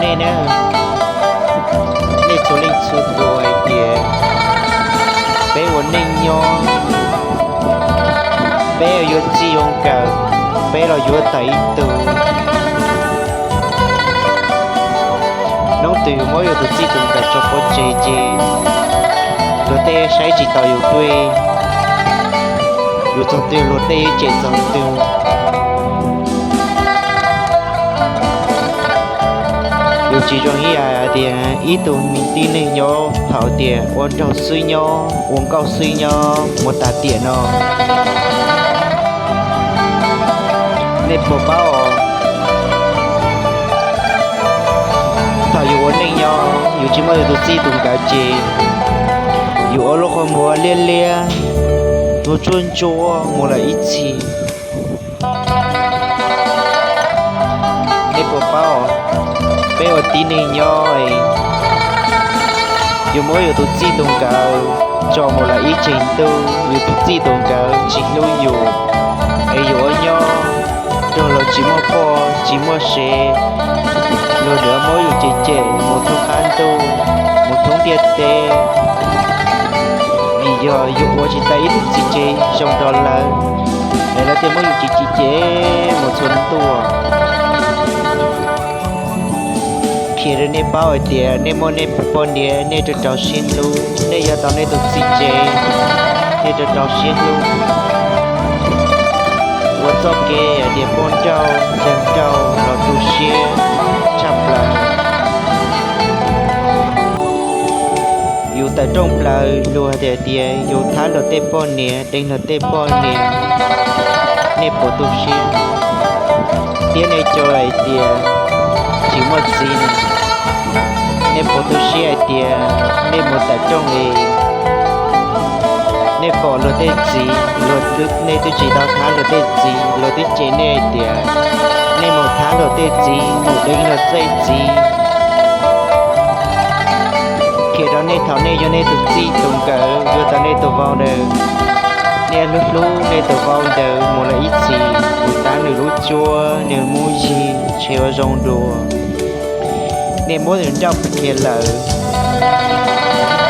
Nej na, nej txhua leej txhua tus hais tias peb ua neej nyob, peb yuav txij yuav nkawm, peb los yuav tau ib tug. Hnub twg yus muab yus tus txij tus nkawm tso pov tseg ces luag tej saib tsis taus yus dua, yus txog twg luag tej cem txog twg. Yus tsis zoo ib yam tias ib tug me tib neeg nyob thaum tias ua nraug xwb nyob ua nkauj xwb nyob mus tas tiam no. Nej puas paub os, thaum yus ua neej nyob yus tsis muaj yus tus txij tus nkawm ces yus ua lub qhov muag liab liab, ntsuab ntsuab mus lawm ib txhis. Nej puas paub os, peb ua tib neeg nyob es yus muab yus tus txij tus nkawm tso mus lawm ib tsev ntuj, yus tus txij tus nkawm tsis hlub yus, es yus ua nyob nrog luag tsis muaj poj tsis muaj sev, luag yuav muab yus cem cem mus thoob qab ntuj, mus thoob ntiaj teb, vim yog yus ua tsis tau ib tug txiv tsev zoo rau lawv, es lawv thiaj muab yus cem cem cem mus txhua ntuj. Qhia rau nej paub hais tias nej muaj nej poj niam nej rau rau siab hlub, nej yuav tau nej tus txiv tsev nej rau rau siab hlub. Ua txoj kev hais tias poj nrauj yawg nrauj los tu siab tshaj plaws. Yus tawm rooj plaws luag hais tias yus thab luag tej poj niam deev luag tej poj niam, nej puas tu siab? Thiab nej cov hais tias tsis muaj txiv, nej puas tu siab hais tias nej mus tawm rooj es nej pom luag tej txiv, luag, nej twb tsis tau thab luag tej txiv, luag twb cem nej hais tias nej mus thab luag tej txiv, mus deev luag tej txiv. Qhia rau nej, thaum nej yuav nej tus txij tus nkawm, yuav tau nej tus vauv ntawd, nej hlub hlub nej tus vauv ntawd mus lawm ib txhis, mus tab nws lub cuab, nws lub yig, ntshe ua zoo dua. Nej muab nws nrauj pes kiag lawm,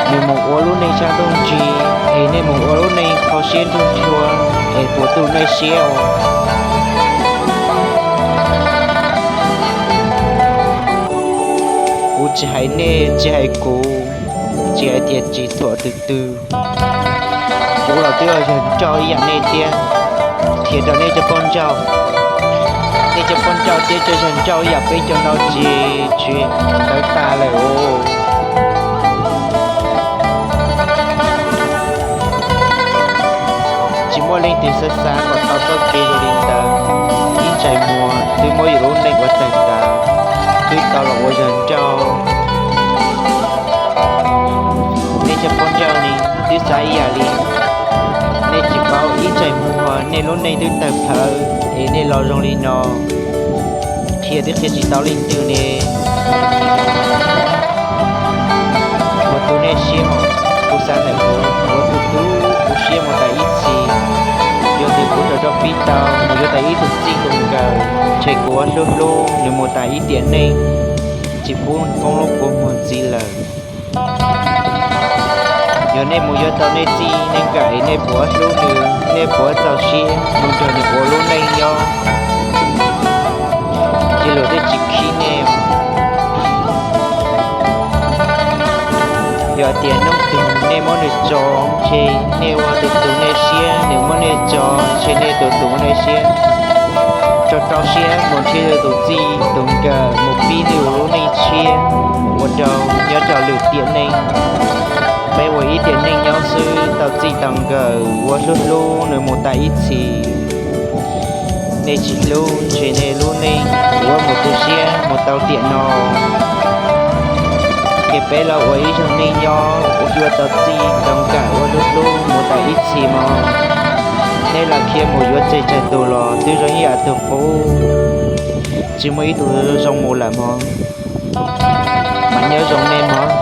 nws mus ua lub neej sab ntuj nrig, es nej mus ua lub neej kho siab ntuj nrhua, es puas tu nej siab os? Kuv tsis hais nej, tsis hais kuv, tsis hais tias tsis thuam tus twg, kuv los twb yog yawg nrauj ib yam nej thiab. Qhia rau nej cov poj nrauj, nej cov poj nrauj thiab cov yawg nrauj ib yam peb cov no tsis, tsis tawv tas lawm os. Tsis muaj leej twg xav xav kom tau txoj kev zoo li ntawd. Ib ntsais muag twb muab yus lub neej ua tag tas, twb tau los ua yawg nrauj. Nej cov poj nrauj ne twb xav ib yam li, nej tsis paub ib ntsais muag nej lub neej twb tawg plhawv es nej los zoo li no. Qhia twb qhia tsis tau leej twg ne. Ua tu nej siab os, kuv xav ntawm kuv, kuv ua tu tu kuv siab mus tas ib txhis. Yog tias kuv rov rov pib tau mus yuav tas ib tug txij tus nkawm, ntshe kuv ua hlub hlub nws mus tas ib tiam neej, tsis pub poob lub kua muag ntxiv lawm. Yog nej mus yuav tau nej txij nej nkawm es nej puas hlub nws, nej puas txaus siab mus nrog nws ua lub neej nyob? Ces luag twb tsis khib nej. Yog tias hnub twg nej muab nws tso, ntshe nej ua tus tus nej siab, nws muab nej tso, ntshe nej tus tus nej siab. Rau rau siab mus nrhiav tus txij tus nkawm mus pib nws lub neej tshiab, ua rau nyob rau lwm tiam neej. Peb ua ib tiam neej nyob xwb tau txij tau nkawm ua hlub hlub nws mus tas ib txhis. Nej tsis hlub ntshe nej lub neej yuav mus tu siab mus tau tiam no. Ces peb los ua ib zaug neej nyob ua tau txij tau nkawm ua hlub hlub mus tas ib txhis mog. Nej lam khiav mus yuav tseg tsawg tus los twb zoo ib yam tug qub, tsis muaj ib tug zoo mus lawm mog. Mas nyob zoo nej mog.